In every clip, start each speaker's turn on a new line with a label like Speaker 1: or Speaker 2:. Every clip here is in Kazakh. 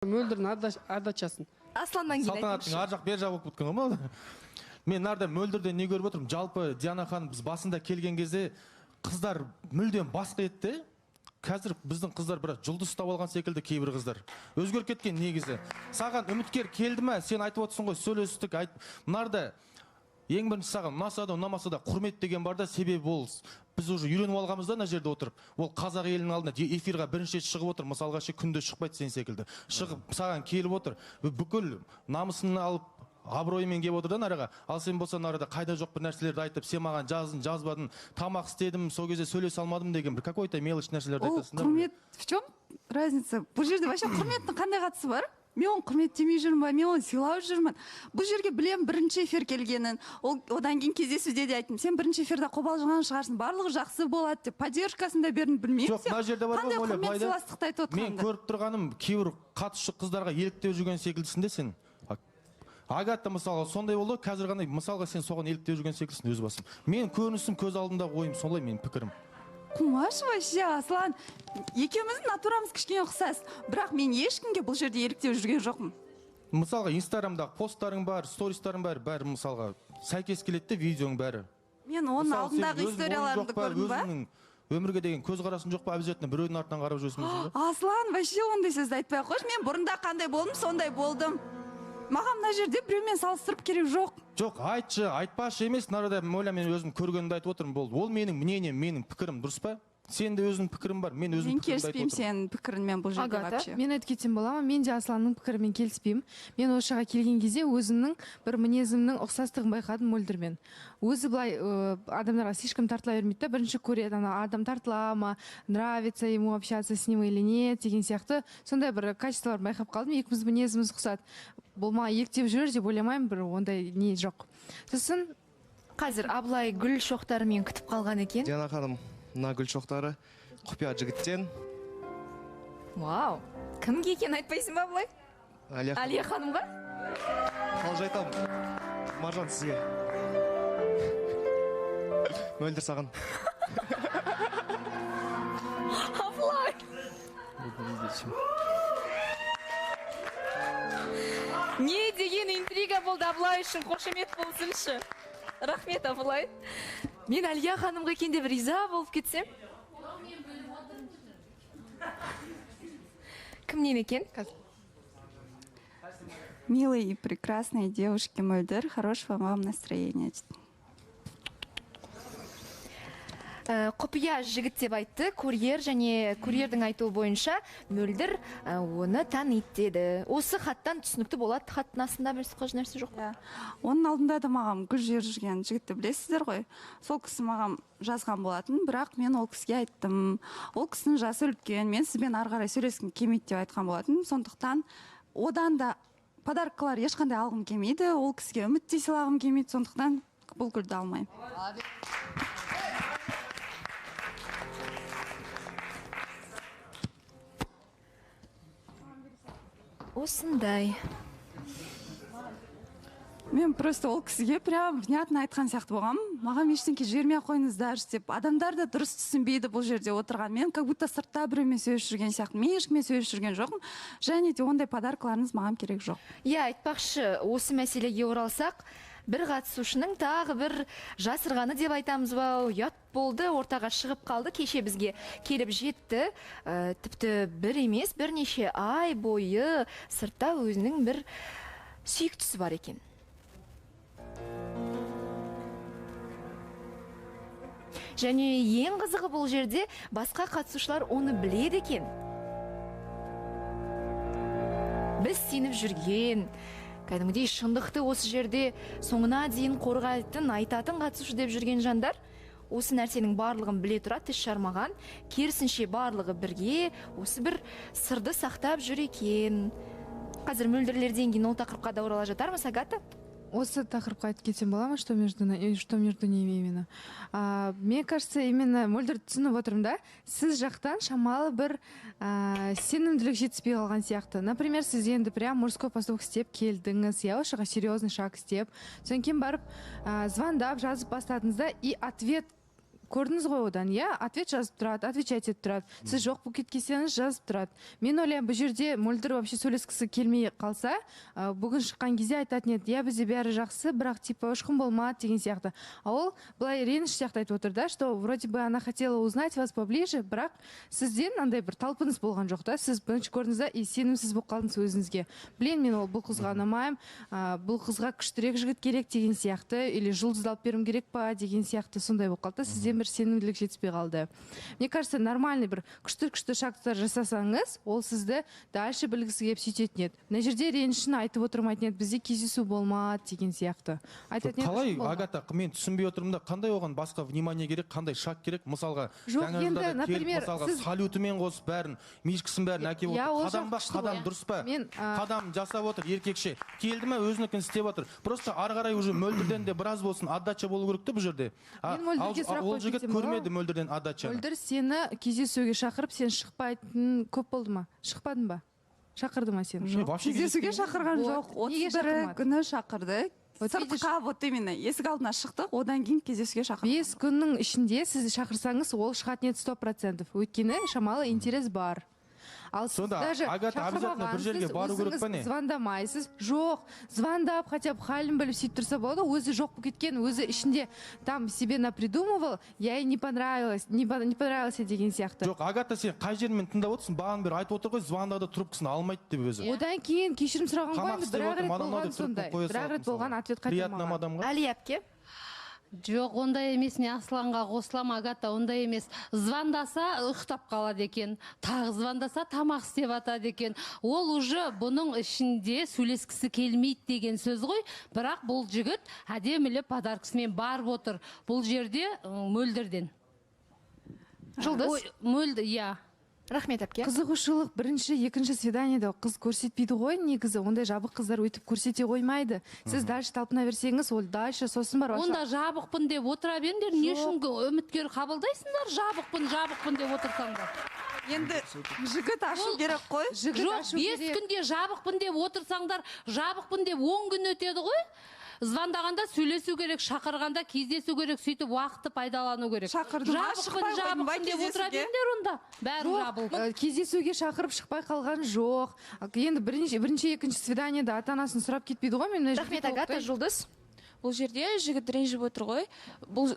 Speaker 1: Мөлдірдің отдачасын.
Speaker 2: Асланнан кейін
Speaker 3: Салтанаттың
Speaker 2: айтыңызшы.
Speaker 3: Ар жақ бер жақ болып кеткен ғой. Мен нарда Мөлдірден не көріп отырмын? Жалпы Диана ханым, біз басында келген кезде қыздар мүлдем басқа еді де. Қазір біздің қыздар біраз жұлдыз ұстап алған секілді, кейбір қыздар. Өзгеріп кеткен негізі. Саған үміткер келді ме? Сен айтып отырсың ғой, сөйлестік, айт. Мынарда ең бірінші саған ұнаса да ұнамаса да құрмет деген бар да, себебі ол біз уже үйреніп алғанбыз да мына жерде отырып. Ол қазақ елінің алдына эфирға бірінші рет шығып отыр, мысалға ше күнде шықпайды сен секілді. Шығып саған келіп отыр. Бүкіл намысын алып абыройымен келіп отыр да нараға. Ал сен болсаң нарада қайда жоқ бір нәрселерді айтып, сен маған жаздың, жазбадың, тамақ істедім, сол кезде сөйлесе алмадым деген бір какой-то мелочь нәрселерді
Speaker 4: Ол
Speaker 3: айтасың да.
Speaker 4: құрмет, в чем разница? Бұл жерде вообще құрметтің қандай қатысы бар? Мен оны құрметтемей жүрмін ба? Мен оны сыйлап жүрмін. Бұл жерге білем бірінші эфир келгенін. Ол одан кейін кездесуде де айттым. Сен бірінші эфирде қобалжыған шығарсың, барлығы жақсы болады деп поддержкасын да бердім, білмеймін.
Speaker 3: Жоқ, мына жерде бар ғой,
Speaker 4: қандай
Speaker 3: Оля,
Speaker 4: құрмет
Speaker 3: былай да,
Speaker 4: сыйластықты айтып
Speaker 3: мен
Speaker 4: отырғанды.
Speaker 3: көріп тұрғаным, кейбір қатысушы қыздарға еліктеп жүрген секілдісің де сен. Агата мысалға сондай болды, қазір ғана мысалға сен соған еліктеп жүрген секілдісің өз басым. Мен көрінісім, көз алдымдағы ойым солай, менің пікірім.
Speaker 4: Қумаш вообще, Аслан. Екеуміздің натурамыз кішкене ұқсас. Бірақ мен ешкімге бұл жерде еліктеп жүрген жоқпын.
Speaker 3: Мысалға, Инстаграмдағы посттарың бар, стористарың бар, бәрі мысалға сәйкес келеді де, видеоң бәрі.
Speaker 4: Мен оның
Speaker 3: Мысалы, сен
Speaker 4: алдындағы
Speaker 3: өзің ойың
Speaker 4: историяларымды
Speaker 3: жоқ па,
Speaker 4: көрдің ба?
Speaker 3: өзіңнің өмірге деген көзқарасың жоқ па, обязательно біреудің артынан қарап жүресің бе сонда?
Speaker 4: Аслан, вообще ондай сөзді айтпай ақ қойшы. Мен бұрында қандай болдым, сондай болдым. Маған мына жерде біреумен салыстырып керек жоқ.
Speaker 3: Жоқ, айтшы, айтпашы емес, мына арада Моля, мен өзім көргенімді айтып отырмын, болды. Ол менің мнением, менің пікірім, дұрыс па? Сен де өзіңнің пікірің бар, мен өзімнің
Speaker 4: Мен
Speaker 3: пікірімді айтып
Speaker 4: келіспеймін
Speaker 3: отырмын.
Speaker 4: сенің пікіріңмен бұл жерде
Speaker 2: Агата,
Speaker 4: вообще.
Speaker 5: Мен айтып кетсем бола ма? Мен де Асланның пікірімен келіспеймін. Мен осы жаққа келген кезде өзімнің бір мінезімнің ұқсастығын байқадым Мөлдірмен. Өзі былай адамдарға слишком тартыла бермейді да, бірінші көреді, ана адам тартыла ма, нравится ему общаться с ним или нет деген сияқты. Сондай бір качестволарын байқап қалдым. Екеуміздің мінезіміз ұқсады. Бұл маған еліктеп жүрер деп ойламаймын, бір ондай не жоқ. Сосын
Speaker 2: қазір Абылай гүл шоқтарымен күтіп қалған екен.
Speaker 6: Диана ханым, мына гүл шоқтары құпия жігіттен.
Speaker 2: Вау, кімге екенін айтпайсың ба, Абылай?
Speaker 6: Әлия ханым.
Speaker 2: Әлия ханымға?
Speaker 6: Қалжа айтамын. Маржан сізге. Мөлдір саған.
Speaker 2: Абылай. Не деген интрига болды Абылай үшін, қошемет болсыншы. Рахмет, Абылай. Мен Әлия ханымға екен деп риза болып кетсем. Кімнен екен?
Speaker 4: Милые и прекрасные девушки Мөлдір, хорошего вам настроения.
Speaker 2: Құпия жігіт деп айтты курьер, және курьердің айтуы бойынша Мөлдір оны таниды деді. Осы хаттан түсінікті болады, хаттың астында бір сықылжы нәрсе жоқ па?
Speaker 4: Иә. Оның алдында да маған гүл жіберіп жүрген жігітті білесіздер ғой. Сол кісі маған жазған болатын, бірақ мен ол кісіге айттым. Ол кісінің жасы үлкен, мен сізбен ары қарай сөйлескім келмейді деп айтқан болатын. Сондықтан одан да подаркалар ешқандай алғым келмейді, ол кісіге үміт те сыйлағым келмейді, сондықтан бұл гүлді алмаймын.
Speaker 2: Осындай.
Speaker 4: Мен просто ол кісіге прям внятно айтқан сияқты болғанмын. Маған ештеңке жібермей ақ қойыңыздаршы деп. Адамдар да дұрыс түсінбейді бұл жерде отырған. Мен как будто сыртта біреумен сөйлесіп жүрген сияқты. Мен ешкіммен сөйлесіп жүрген жоқпын. Және де ондай подаркаларыңыз маған керек жоқ.
Speaker 2: Иә, айтпақшы, осы мәселеге оралсақ, бір қатысушының тағы бір жасырғаны деп айтамыз ба, ұят болды, ортаға шығып қалды, кеше бізге келіп жетті. Тіпті бір емес, бірнеше ай бойы сыртта өзінің бір сүйіктісі бар екен. Және ең қызығы бұл жерде басқа қатысушылар оны біледі екен. Біз сеніп жүрген, кәдімгідей шындықты осы жерде соңына дейін қорғайтын, айтатын қатысушы деп жүрген жандар осы нәрсенің барлығын біле тұра тіс жармаған, керісінше барлығы бірге осы бір сырды сақтап жүр екен. Қазір мөлдірлерден кейін ол тақырыпқа да орала жатармыз, Агата?
Speaker 5: Осы тақырыпқа айтып кетсем бола ма, что между ними именно? Мне кажется, именно Мөлдір түсініп отырмын да, сіз жақтан шамалы бір сенімділік жетіспей қалған сияқты. Например, сіз енді прям мужской поступок істеп келдіңіз, иә, осы жаққа серьезный шаг істеп, содан кейін барып, звондап, жазып бастадыңыз да, и ответ Көрдіңіз ғой одан, иә, ответ жазып тұрады, отвечать етіп тұрады. Сіз жоқ болып кеткенсеңіз, жазып тұрады. Мен ойлаймын, бұл жерде Мөлдір вообще сөйлескісі келмей қалса, бүгін шыққан кезде айтатын еді, иә, бізде бәрі жақсы, бірақ типа ұшқын болмады деген сияқты. А ол былай реніш сияқты айтып отыр да, что вроде бы она хотела узнать вас поближе, бірақ сізден андай бір талпыныс болған жоқ та. Сіз бірінші көрдіңіз да, и сенімсіз болып қалдыңыз өзіңізге. Блин, мен ол бұл қызға ұнамаймын, бұл қызға күштірек жігіт керек деген сияқты, или жұлдызды алып беруім керек па деген сияқты, сондай болып қалды да, сізден бір сенімділік жетіспей қалды. Мне кажется, нормальный бір күшті күшті шагтар жасасаңыз, ол сізді дальше білгісі келіп сөйтетін еді. Мына жерде ренішін айтып отырмайтын еді, бізде кездесу болмады деген сияқты. Айтатын еді,
Speaker 3: қалай,
Speaker 5: ұшқын болмады.
Speaker 3: Агата, мен түсінбей отырмын да, қандай оған басқа внимание керек, қандай шаг керек? Мысалға,
Speaker 5: Жоқ,
Speaker 3: жаңа
Speaker 5: енді,
Speaker 3: жылда да келіп,
Speaker 5: например,
Speaker 3: мысалға, салютымен қосып бәрін, мишкісін бәрін әкеліп
Speaker 5: Иә,
Speaker 3: отыр.
Speaker 5: ол
Speaker 3: Қадам
Speaker 5: жақ
Speaker 3: ба,
Speaker 5: күшті
Speaker 3: қадам
Speaker 5: ғой.
Speaker 3: дұрыс па?
Speaker 5: Мен,
Speaker 3: Қадам жасап отыр, еркекше. Келді ме, өзінікін істеп отыр. Просто ары қарай уже Мөлдірден де біраз болсын отдача болу керек те бұл жерде.
Speaker 5: Мен Мөлдірге сұрақ
Speaker 3: Ол
Speaker 5: қойып
Speaker 3: жігіт
Speaker 5: кетсем болады
Speaker 3: көрмеді
Speaker 5: ма?
Speaker 3: Мөлдірден отдачаны.
Speaker 5: Мөлдір сені кездесуге шақырып, сен шықпайтын көп болды ма? Шықпадың ба? Шақырды ма сені?
Speaker 3: Жоқ, вообще
Speaker 4: Кездесуге
Speaker 3: кездеспеген.
Speaker 4: шақырған
Speaker 5: Вот.
Speaker 4: жоқ.
Speaker 5: Неге
Speaker 4: 31
Speaker 5: шақырмады?
Speaker 4: күні шақырды.
Speaker 5: Вот видишь.
Speaker 4: Сыртқа, вот именно, есік алдына шықтық, одан кейін кездесуге шақырды.
Speaker 5: 5 күннің ішінде сіз шақырсаңыз, ол шығатын еді 100%. Өйткені шамалы интерес бар. Ал сіз
Speaker 3: Сонда,
Speaker 5: даже
Speaker 3: Агата, обязательно бір жерге
Speaker 5: шақырмағансыз,
Speaker 3: бару керек па
Speaker 5: өзіңіз
Speaker 3: не?
Speaker 5: звондамайсыз. Жоқ, звондап, хотя бы халін біліп сөйтіп тұрса болады. Өзі жоқ болып кеткен, өзі ішінде там себе напридумывал, я ей не понравилась, не понравился деген сияқты.
Speaker 3: Жоқ, Агата, сен қай жермен тыңдап отырсың? Бағанадан бері айтып отыр ғой, звондады, трубкасын алмайды деп өзі.
Speaker 5: Одан кейін кешірім сұраған ғой,
Speaker 3: Тамақ
Speaker 5: енді
Speaker 3: істеп
Speaker 5: бір-ақ
Speaker 3: отыр,
Speaker 5: рет
Speaker 3: мынау мынау
Speaker 5: болған
Speaker 3: деп трубка
Speaker 5: сондай.
Speaker 3: қоя
Speaker 5: Бір-ақ
Speaker 3: салады
Speaker 5: рет болған,
Speaker 3: мысалға.
Speaker 5: ответ
Speaker 3: Приятно
Speaker 5: қайтармаған.
Speaker 3: адамға.
Speaker 2: Әли әпке.
Speaker 7: Жоқ, ондай емес, мен Асланға қосылам, Агата, ондай емес. Звондаса, ұйықтап қалады екен. Тағы звондаса, тамақ істеп атады екен. Ол уже бұның ішінде сөйлескісі келмейді деген сөз ғой. Бірақ бұл жігіт әдемілі подаркасымен барып отыр. Бұл жерде Мөлдірден.
Speaker 2: Жұлдыз.
Speaker 7: Ой, Мөлдір, иә.
Speaker 2: Рахмет, әпке.
Speaker 5: Қызығушылық бірінші, екінші свиданиеда қыз көрсетпейді ғой негізі. Ондай жабық қыздар өйтіп көрсете қоймайды. Сіз дальше талпына берсеңіз, ол дальше сосын барып
Speaker 7: Онда жабықпын деп отыра беріңдер. Не үшін үміткер қабылдайсыңдар? Жабықпын, жабықпын деп отырсаңдар.
Speaker 4: Енді жігіт ашу
Speaker 7: Ол-
Speaker 4: керек қой.
Speaker 5: Жігіт
Speaker 7: Жоқ,
Speaker 5: ашу
Speaker 7: 5
Speaker 5: керек.
Speaker 7: күнде жабықпын деп отырсаңдар, жабықпын деп 10 күн өтеді ғой. Звондағанда сөйлесу керек, шақырғанда кездесу керек, сөйтіп уақытты пайдалану керек.
Speaker 4: Шақырды ма,
Speaker 7: Жабықпын,
Speaker 4: шықпай қойдың ба
Speaker 7: жабықпын деп отыра
Speaker 4: кездесуге?
Speaker 7: беріңдер онда. Бәрі
Speaker 5: Жоқ,
Speaker 7: жабылып.
Speaker 5: Кездесуге шақырып шықпай қалған жоқ. Енді бірінші, екінші свиданиеда ата-анасын сұрап кетпейді ғой. Мен мына жерде
Speaker 2: Рахмет, Агата.
Speaker 5: толықтай-
Speaker 2: Жұлдыз.
Speaker 8: Бұл жерде жігіт ренжіп отыр ғой. Бұл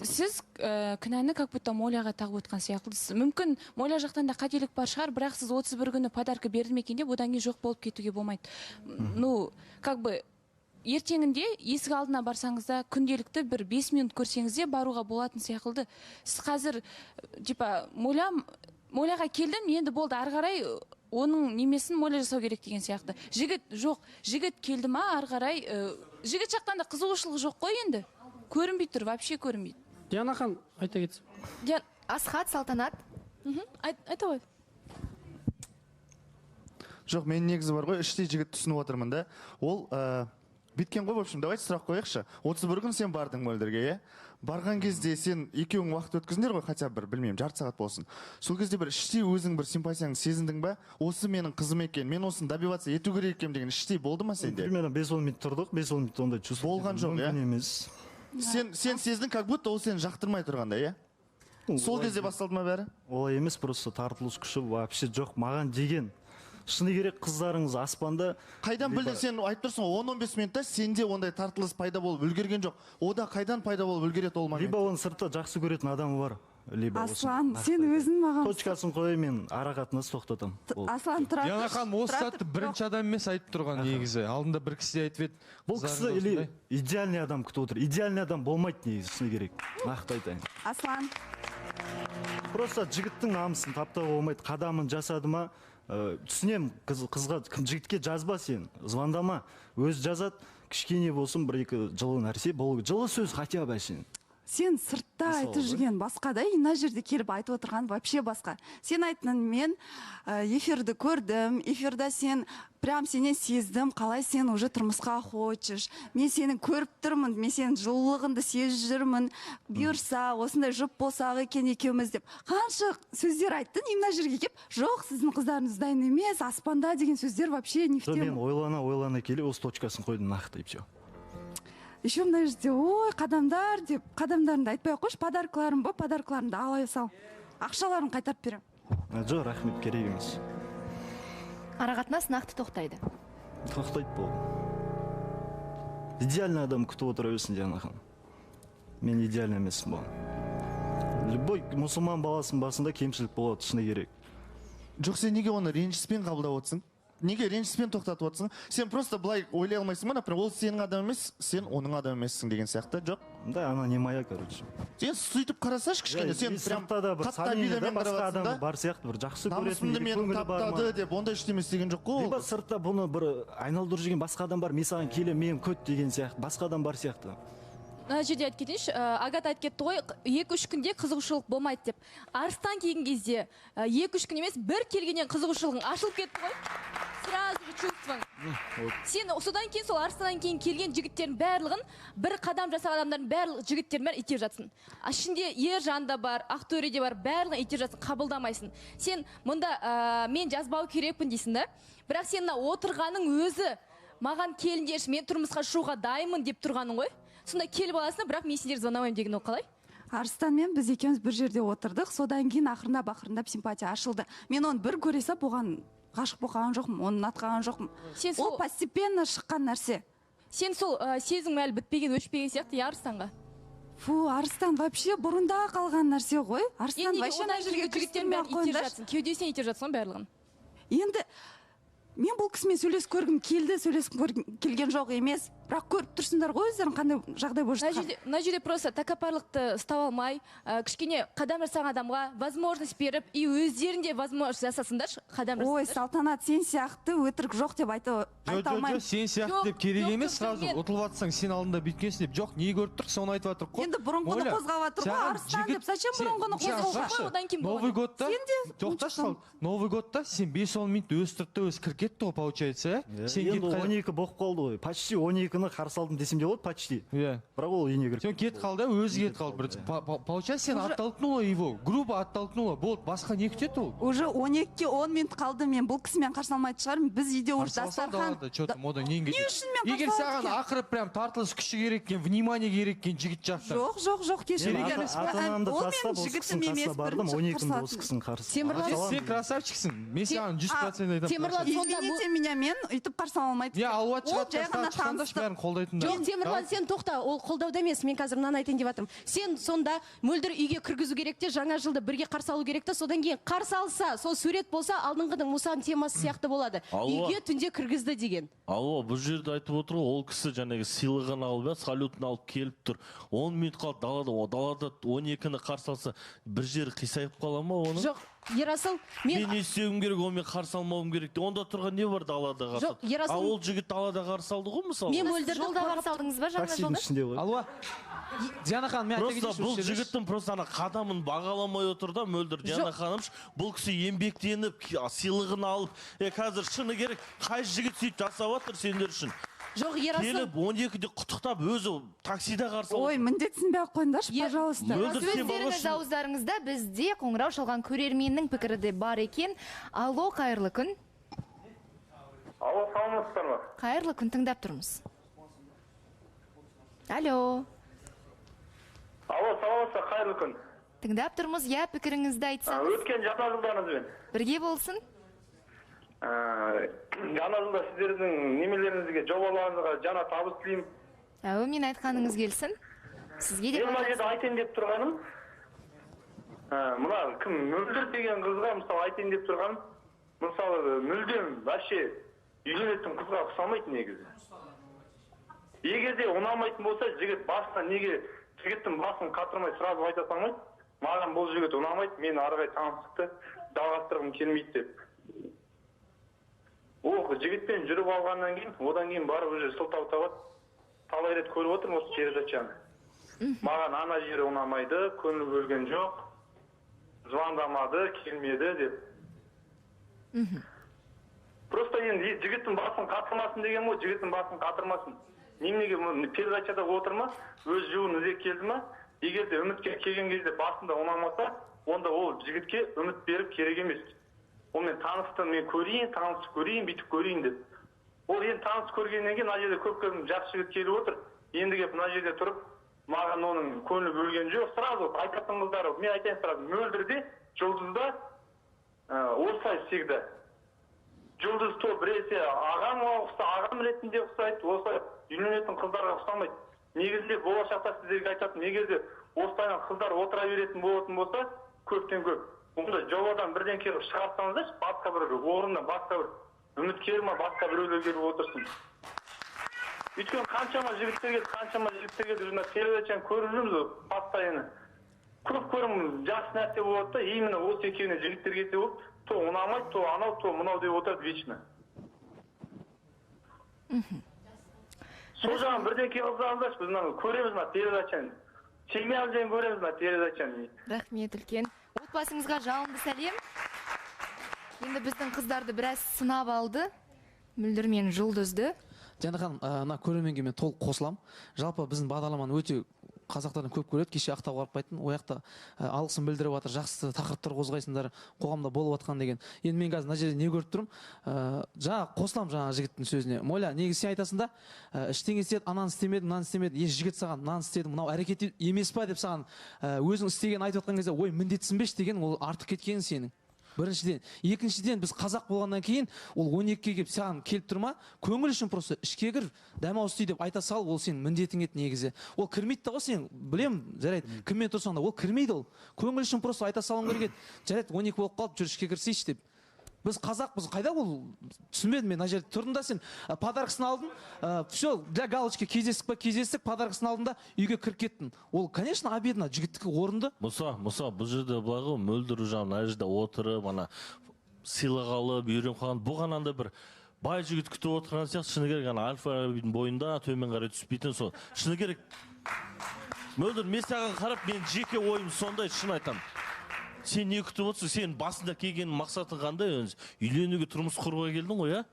Speaker 8: сіз кінәні как будто Моляға тағып отқан сияқтысыз. Мүмкін Моля жақтан да қателік бар шығар, бірақ сіз 31 күні подарка берді ме екен деп одан кейін жоқ болып кетуге болмайды. Ну, как бы ертеңінде есік алдына барсаңыз да, күнделікті бір 5 минут көрсеңіз де баруға болатын сияқты. Сіз қазір, типа, Моляға келдім, енді болды, ары қарай оның немесін Моля жасау керек деген сияқты. Жігіт жоқ, жігіт келді ма, ары қарай, жігіт жақтан да қызығушылық жоқ қой енді. Көрінбей тұр, вообще көрінбейді.
Speaker 1: Диана ханым, айта кетсін.
Speaker 2: Асхат, Салтанат.
Speaker 8: Айта ғой.
Speaker 9: Жоқ, мен негізі бар ғой, іштей жігіт түсініп отырмын да. Ол, бүйткен ғой, в общем, давайте сұрақ қояйықшы. 31 күн сен бардың Мөлдірге, иә? Барған кезде сен екеуің уақыт өткіздіңдер ғой, хотя бы бір, білмеймін, жарты сағат болсын. Сол кезде бір іштей өзің бір симпатияңды сезіндің ба? Осы менің қызым екен, мен осыны добиваться ету керек екен деген іштей болды ма сенде?
Speaker 10: Примерно 5-10 минут тұрдық, 5-10 минут ондай чувство
Speaker 9: Болған жоқ,
Speaker 10: мүмкін
Speaker 9: иә?
Speaker 10: емес.
Speaker 9: Сен сездің, как будто ол сені жақтырмай тұрғандай, иә? Сол кезде басталды ма бәрі?
Speaker 10: Олай емес, просто тартылыс күші вообще жоқ маған деген. Шыны керек, қыздарыңыз аспанда.
Speaker 9: Қайдан
Speaker 10: Либо
Speaker 9: білдің, сен айтып тұрсың ғой, 10-15 минутта сенде ондай тартылыс пайда болып үлгерген жоқ. Ода қайдан пайда болып үлгереді ол момент?
Speaker 10: Либо оның сыртта жақсы көретін адамы бар, либо осы
Speaker 4: Аслан,
Speaker 10: нақты
Speaker 4: сен
Speaker 10: айтайын.
Speaker 4: өзің маған
Speaker 10: Точкасын қой, мен ара қатынас тоқтатамын. Болды.
Speaker 4: Аслан, тұра
Speaker 11: Диана
Speaker 4: тұршы,
Speaker 11: ханым, осы
Speaker 4: тұра
Speaker 11: сәтті
Speaker 4: тұр.
Speaker 11: бірінші адам емес айтып тұрған негізі. Алдында бір кісі де айтып еді.
Speaker 10: Бұл кісі
Speaker 11: Қыздарыңыз
Speaker 10: или
Speaker 11: осындай.
Speaker 10: идеальный адам күтіп отыр. Идеальный адам болмайды негізі, шыны керек. Нақты айтайын.
Speaker 4: Аслан.
Speaker 10: Просто жігіттің намысын таптауға болмайды. Қадамын жасады ма? Түсінемін, қызға, кім жігітке жазба сен, звондама. Өзі жазады, кішкене болсын бір-екі жылы нәрсе, болу жылы сөз хотя бы әшейін.
Speaker 4: Сен сыртта
Speaker 10: Мысалы
Speaker 4: айтып
Speaker 10: ғой.
Speaker 4: жүрген басқа да, и мына жерде келіп айтып отырған вообще басқа. Сен айттың, мен эфирді көрдім, эфирда сен прям сенен сездім, қалай сен уже тұрмысқа хочешь. Мен сені көріп тұрмын, мен сенің жылылығыңды сезіп жүрмін. Бұйырса, осындай жұп болсақ екен екеуміз деп. Қанша сөздер айттың, и мына жерге келіп, жоқ, сіздің қыздарыңыз дайын емес, аспанда деген сөздер вообще не в
Speaker 10: Жоқ, мен
Speaker 4: тему.
Speaker 10: ойлана, ойлана келе осы точкасын қойдым нақты, и все.
Speaker 4: Еще мына жерде ой, қадамдар деп, қадамдарыңды айтпай ақ қойшы, подаркаларым ба, подаркаларымды ала сал. Ақшаларын қайтарып беремін.
Speaker 10: Жоқ, рахмет, керек емес.
Speaker 2: Арақатынас нақты тоқтайды.
Speaker 10: Тоқтайды, болды. Идеальный адам күтіп отыра берсін, Диана ханым. Мен идеальный емеспін бұған. Любой мұсылман баласының басында кемшілік болады, шыны керек.
Speaker 9: Жоқ, сен неге оны ренжіспен қабылдап отырсың? Неге ренжіспен тоқтатып отырсың? Сен просто былай ойлай алмайсың ба, например, ол сенің адам емес, сен оның адам емессің деген сияқты, жоқ?
Speaker 10: Да, она не моя, короче.
Speaker 9: Сен сөйтіп қарасашы кішкене, сен прям
Speaker 10: сыртта да бір
Speaker 9: қатты
Speaker 10: сомнение да,
Speaker 9: обидамен
Speaker 10: басқа
Speaker 9: қарап
Speaker 10: адам
Speaker 9: да?
Speaker 10: бар сияқты, бір жақсы көретін,
Speaker 9: Намысымды
Speaker 10: или
Speaker 9: менің
Speaker 10: көңілі бар ма?
Speaker 9: таптады деп, ондай ештеме істеген жоқ қой ол.
Speaker 10: Либо сыртта бұны бір айналдырып жүрген басқа адам бар, мен саған келемін, мен күт деген сияқты, басқа адам бар сияқты.
Speaker 12: Мына жерде айтып кетейінші, Агата айтып кетті ғой, 2-3 күнде қызығушылық болмайды деп. Арыстан келген кезде 2-3 күн емес, бір келгеннен қызығушылығың ашылып кетті ғой. Сразу же чувствоң. Сен содан кейін, сол Арыстаннан кейін келген жігіттердің барлығын, бір қадам жасаған адамдардың барлық жігіттердің бәрін итеріп жатсың. А ішінде Ержан да бар, Ақтөре де бар, барлығын итеріп жатсың, қабылдамайсың. Сен мұнда мен жазбау керекпін дейсің да. Бірақ сен мына отырғаның өзі маған келіңдерші, мен тұрмысқа шығуға дайынмын деп тұрғаның ғой. Сонда келіп аласың, бірақ мен сендерді звондамаймын деген ол қалай?
Speaker 4: Арыстанмен біз екеуміз бір жерде отырдық, содан кейін ақырындап симпатия ашылды. Мен оны бір көре сап, оған ғашық болып қалған жоқпын, оны ұнатқан жоқпын.
Speaker 12: Сен
Speaker 4: Ол постепенно шыққан нәрсе.
Speaker 12: Сен сол сезім әлі бітпеген, өшпеген сияқты, иә, Арыстанға?
Speaker 4: Фу, Арыстан вообще бұрында қалған нәрсе ғой. Арыстан
Speaker 12: Енді
Speaker 4: вообще
Speaker 12: одан
Speaker 4: ана жерге
Speaker 12: кейінгі жігіттердің
Speaker 4: кірістірмей ақ
Speaker 12: бәрін итеріп
Speaker 4: қойыңдаршы.
Speaker 12: жатсың, кеудесінен итеріп жатсың ғой барлығын.
Speaker 4: Енді мен бұл кісімен сөйлесіп көргім келді, сөйлесіп көргім келген жоқ емес. Бірақ көріп тұрсыңдар ғой өздерің қандай жағдай болып жатқанын.
Speaker 12: Мына жерде просто тәкаппарлықты ұстап алмай, кішкене қадам жасаған адамға возможность беріп, и өздерін де возможность жасасындаршы, қадам
Speaker 4: Ой,
Speaker 12: жасасындаршы.
Speaker 4: Салтанат, сен сияқты өтірік жоқ деп айта
Speaker 11: Жоқ, жоқ,
Speaker 4: алмаймын.
Speaker 11: жоқ, сен сияқты деп керек емес, сразу ұтылып жатсаң, сен алдында бүйткенсің деп. Жоқ, не көріп тұрсың, соны айтып жатырық қой.
Speaker 4: Енді бұрынғыны
Speaker 11: Оля,
Speaker 4: қозғап жатыр ғой,
Speaker 11: саған
Speaker 4: Арыстан
Speaker 11: жігіт-
Speaker 4: деп. Зачем
Speaker 11: сен-
Speaker 4: бұрынғыны
Speaker 11: сен
Speaker 4: қозғауға?
Speaker 11: сұрашы,
Speaker 12: Одан кейін
Speaker 11: Новый годта,
Speaker 4: Сен де
Speaker 11: тоқташы сал, Новый годта сен 5-10 минут өзі тұрды да өзі кіріп кетті ғой, получается, ә? Сен
Speaker 10: Енді
Speaker 11: кетіп
Speaker 10: 12 болып қалды ғой. Почти 12-ні қарсы алдым десем де болады, почти.
Speaker 11: Иә.
Speaker 10: Бірақ ол үйіне кіріп.
Speaker 11: Сен кетіп қалды, өзі кетіп қалды. Бір получается, сен оттолкнула его, грубо оттолкнула. Болды, басқа не күтеді ол?
Speaker 4: Уже 12-ке 10 минут қалды, мен бұл кісімен қарсы алмайтын шығармын. Біз үйде уже
Speaker 11: Қарсы алсаң
Speaker 4: дастархан.
Speaker 11: далада, чё там, одан нең
Speaker 4: Не
Speaker 11: кетеді?
Speaker 4: үшін мен
Speaker 11: Егер
Speaker 4: қарсы
Speaker 11: саған
Speaker 4: алады екен?
Speaker 11: ақыры прям тартылыс күші керек екен, внимание керек екен жігіт жақтан.
Speaker 4: Жоқ, жоқ, жоқ, кешіріңдер.
Speaker 11: Керек емес
Speaker 10: Ата анамды
Speaker 4: Ол
Speaker 10: тастап,
Speaker 4: менің
Speaker 10: осы
Speaker 4: жігітім
Speaker 10: кісінің
Speaker 4: емес,
Speaker 10: қасына бардым,
Speaker 4: бірінші
Speaker 10: 12-ні
Speaker 4: қарсы
Speaker 10: осы кісінің қарсы.
Speaker 4: Темірлан-
Speaker 11: Сен красавчиксің. Мен саған 100% айтамын.
Speaker 13: Темірлан,
Speaker 11: красавчик.
Speaker 13: сонда
Speaker 4: Извините меня, мен өйтіп қарсы ала алмайды.
Speaker 11: Не, алуа
Speaker 4: Ол
Speaker 11: шығады,
Speaker 4: жай ғана
Speaker 11: шықсаңдаршы, бәрін қолдайтындар.
Speaker 13: Жоқ, Темірлан, сен тоқта, ол қолдауда емес. Мен қазір мынаны айтайын деп жатырмын. Сен сонда Мөлдір үйге кіргізу керек те, жаңа жылды бірге қарсы алу керек те, содан кейін қарсы алса, сол сурет болса, алдыңғының Мұсаның темасы сияқты болады.
Speaker 14: Алуа.
Speaker 13: Үйге түнде кіргізді деген.
Speaker 14: Алло, бұл жерде айтып отыр ғой, ол кісі жаңағы сыйлығын алып, салютын алып келіп тұр. 10 минут қалды далада, о далада 12-ні қарсы алса, бір жері қисайып қала ма оның?
Speaker 13: Жоқ, Ерасыл, мен
Speaker 14: мен не істеуім керек, онымен қарсы алмауым керек. Онда тұрған не бар далада қарсы?
Speaker 13: Жоқ, Ерасыл-
Speaker 14: А ол жігіт далада қарсы алды ғой, мысалы.
Speaker 13: Мен Мөлдірді
Speaker 2: Жолда қарсы алдыңыз ба, жаңа жолда?
Speaker 10: ішінде ғой.
Speaker 3: Алуа, Диана ханым, мен айта
Speaker 14: Просто
Speaker 3: кетейінші
Speaker 14: бұл
Speaker 3: осы жерде.
Speaker 14: жігіттің просто ана қадамын бағаламай отыр да Мөлдір. Диана ханым, бұл кісі еңбектеніп, сыйлығын алып, қазір шыны керек, қай жігіт сөйтіп жасап жатыр сендер үшін?
Speaker 13: Жоқ, Ерасыл.
Speaker 14: Келіп 12-де құттықтап өзі таксида қарсы алды.
Speaker 4: Ой, міндетсінбей ақ қойыңдаршы, пожалуйста.
Speaker 14: Мөлдір, сен бар ғой
Speaker 2: Өздеріңіз ауыздарыңызда бізде қоңырау шалған көрерменнің пікірі де бар екен. Алло, қайырлы күн.
Speaker 15: Алло, саламатсыздар ма?
Speaker 2: Қайырлы күн, тыңдап тұрмыз. Алло.
Speaker 15: Алло, саламатсыздар, қайырлы күн.
Speaker 2: Тыңдап тұрмыз, иә, пікіріңізді айтсаңыз.
Speaker 15: Өткен жаңа жылдарыңызбен.
Speaker 2: Бірге болсын.
Speaker 15: Жаңа жылда сіздердің немелеріңізге, жобаларыңызға жаңа табыс тілеймін.
Speaker 2: Әумин, айтқаныңыз келсін. Сізге де
Speaker 15: Мен мына жерде айтайын деп тұрғаным, мына кім Мөлдір деген қызға мысалы айтайын деп тұрғаным, мысалы мүлдем вообще үйленетін қызға ұқсамайды негізі. Егер де ұнамайтын болса, жігіт басына неге жігіттің басын қатырмай сразу айта салмайды, маған бұл жігіт ұнамайды, мен ары қарай таныстықты жалғастырғым келмейді деп. Ол жігітпен жүріп алғаннан кейін, одан кейін барып уже сылтау табады. Талай рет көріп отырмын осы передачаны. Маған ана жері ұнамайды, көңіл бөлген жоқ, звондамады, келмеді деп. Просто енді жігіттің басын қатырмасын деген ғой, жігіттің басын қатырмасын. Неменеге передачада отыр ма, өз жолын іздеп келді ма, егер де үмітке келген кезде басында ұнамаса, онда ол жігітке үміт беріп керек емес. Онымен таныстым, мен көрейін, танысып көрейін, бүйтіп көрейін деп. Ол енді танысып көргеннен кейін ана жерде көп-көп жақсы жігіт келіп отыр. Енді келіп мына жерде тұрып, маған оның көңіл бөлген жоқ. Сразу айтатын қыздар, мен айтайын сразу, Мөлдірде, Жұлдызда осылай всегда. Жұлдыз то біресе ағамға ұқса, ағам ретінде ұқсайды, осылай үйленетін қыздарға ұқсамайды. Негізінде болашақта сіздерге айтатын, егер де осылай қыздар отыра беретін болатын болса, көптен көп. Онда жобадан бірден келіп шығарсаңыздаршы, басқа бір орыннан, басқа бір үміткер ма, басқа біреулер келіп отырсын. Өйткені қаншама жігіттер келді, қаншама жігіттер келді, мына передачаны көріп жүрміз ғой, постоянно. Көп көрім жақсы нәрсе болады да, именно осы екеуіне жігіттер келсе болып, то ұнамайды, то анау, то мынау деп отырады вечно. Сол жағын бірден қылсаңыздаршы, біз мынаны көреміз мына передачаны. Семьямызбен көреміз мына передачаны.
Speaker 2: Рахмет үлкен. Отбасыңызға жалынды сәлем. Енді біздің қыздарды біраз сынап алды. Мөлдір мен Жұлдызды.
Speaker 16: Диана ханым, мына көрерменге мен толық қосыламын. Жалпы біздің бағдарламаны өте қазақтардан көп көреді. Кеше Ақтауға барып қайттым. Ол жақта алғысын білдіріп жатыр, жақсы тақырыптар қозғайсыңдар, қоғамда болып жатқан деген. Енді мен қазір мына жерде не көріп тұрмын? Жаңа қосыламын жаңа жігіттің сөзіне. Моля, негізі сен айтасың да, ештеңе істеді, ананы істемеді, мынаны істемеді. Жігіт саған мынаны істеді, мынау әрекет емес па деп саған өзің істегенін айтып жатқан кезде, ой, міндетсінбеші деген ол артық кеткен сенің. Біріншіден. Екіншіден, біз қазақ болғаннан кейін, ол 12-ге келіп саған келіп тұр ма, көңіл үшін просто ішке кір, дәм ауыз ти деп айта сал, ол сенің міндетің еді негізі. Ол кірмейді да ғой сен, білем, жарайды, кіммен тұрсаң да, ол кірмейді ол. Көңіл үшін просто айта салуың керек еді. Жарайды, 12 болып қалып, жүр ішке кірсейші деп. Біз қазақпыз, қайда ол түсінбедім мен, мына жерде тұрдың да сен, подаркасын алдың, все, для галочки кездестік па кездестік, подаркасын алдың да үйге кіріп кеттің. Ол, конечно, обидно, жігіттікі орынды.
Speaker 14: Мұса, бұл жерде былай ғой, Мөлдір уже мына жерде отырып, ана сыйлық алып, үйреніп қалған, бұған анда бір бай жігіт күтіп отырған сияқты, шыны керек, ана Аль-Фарабидің бойында төмен қарай түспейтін сол. Шыны керек, Мөлдір, мен саған қарап, мен жеке ойым сондай, шын айтамын. Сен не күтіп отырсың? Сен басында келген мақсатың қандай? Үйленуге, тұрмыс құруға келдің ғой, ә?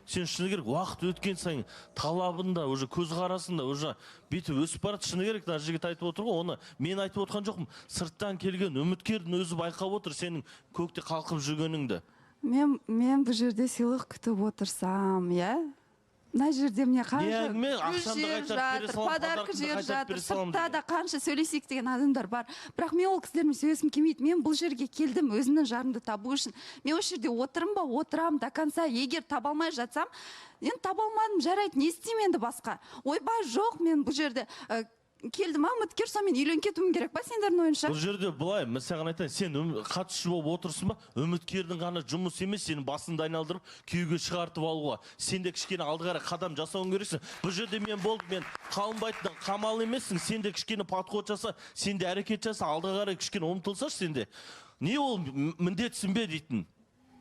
Speaker 14: Сен шыны керек, уақыт өткен сайын талабың да, уже көзқарасың да, уже бүйтіп өсіп барады. Шыны керек, мына жігіт айтып отыр ғой, оны мен айтып отырған жоқпын. Сырттан келген үміткердің өзі байқап отыр сенің көкте қалқып жүргеніңді.
Speaker 4: Мен бұл жерде сыйлық күтіп отырсам, иә? Мына жерде міне қанша гүл жеп жатыр, подарка жеп жатыр, сыртта да қанша сөйлесейік деген адамдар бар. Бірақ мен ол кісілермен сөйлескім келмейді. Мен бұл жерге келдім өзімнің жарымды табу үшін. Мен осы жерде отырмын ба, отырамын до конца. Егер таба алмай жатсам, енді таба алмадым, жарайды, не істеймін енді басқа? Ойбай, жоқ, мен бұл жерде келдім, үміткер, сонымен үйленіп кетуім керек па сендердің ойынша?
Speaker 14: Бұл жерде былай, мен саған айтайын, сен қатысушы болып отырсың ба, үміткердің ғана жұмысы емес, сенің басыңды айналдырып, күйеуге шығартып алуға. Сен де кішкене алды қарай қадам жасауың керексің. Бұл жерде мен болдым, мен қалынбайтын қамал емессің, сен де кішкене подход жаса, сен де әрекет жаса, алды қарай кішкене ұмтылсашы сен де. Не ол міндетсің бе дейтін?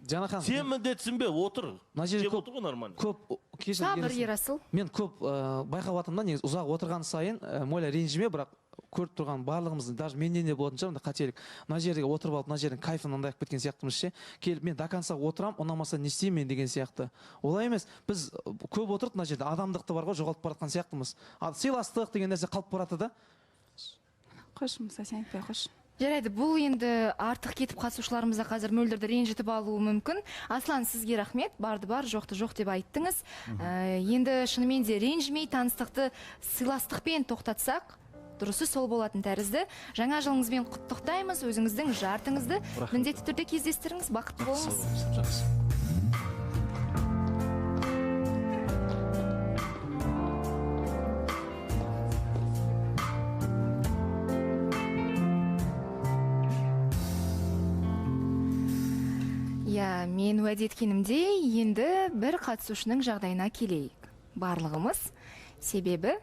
Speaker 16: Диана ханым,
Speaker 14: сен міндетсің бе, отыр.
Speaker 16: Мына жерде
Speaker 14: көп отыр ғой нормально.
Speaker 16: Көп кешір,
Speaker 2: Ерасыл.
Speaker 16: Мен көп байқап жатырмын да, негізі ұзақ отырған сайын Моля ренжіме, бірақ көріп тұрған барлығымыздың, даже менен де болатын шығар мында қателік. Мына жерге отырып алып, мына жердің кайфын андай қылып кеткен сияқтымыз ше. Келіп мен до конца отырам, ұнамаса не істеймін мен деген сияқты. Олай емес, біз көп отырдық мына жерде, адамдықты бар ғой, жоғалтып бара жатқан сияқтымыз. Ал сыйластық деген нәрсе қалып барады да.
Speaker 4: Қойшы, Мұса, сен айтпай қойшы.
Speaker 2: Жарайды, бұл енді артық кетіп қатысушыларымыз да қазір Мөлдірді ренжітіп алуы мүмкін. Аслан, сізге рахмет, барды бар, жоқты жоқ деп айттыңыз. Енді шынымен де ренжімей таныстықты сыйластықпен тоқтатсақ, дұрысы сол болатын тәрізді. Жаңа жылыңызбен құттықтаймыз, өзіңіздің жартыңызды міндетті түрде кездестіріңіз, бақытты болыңыз. Иә, мен уәде еткенімдей, енді бір қатысушының жағдайына келейік. Барлығымыз, себебі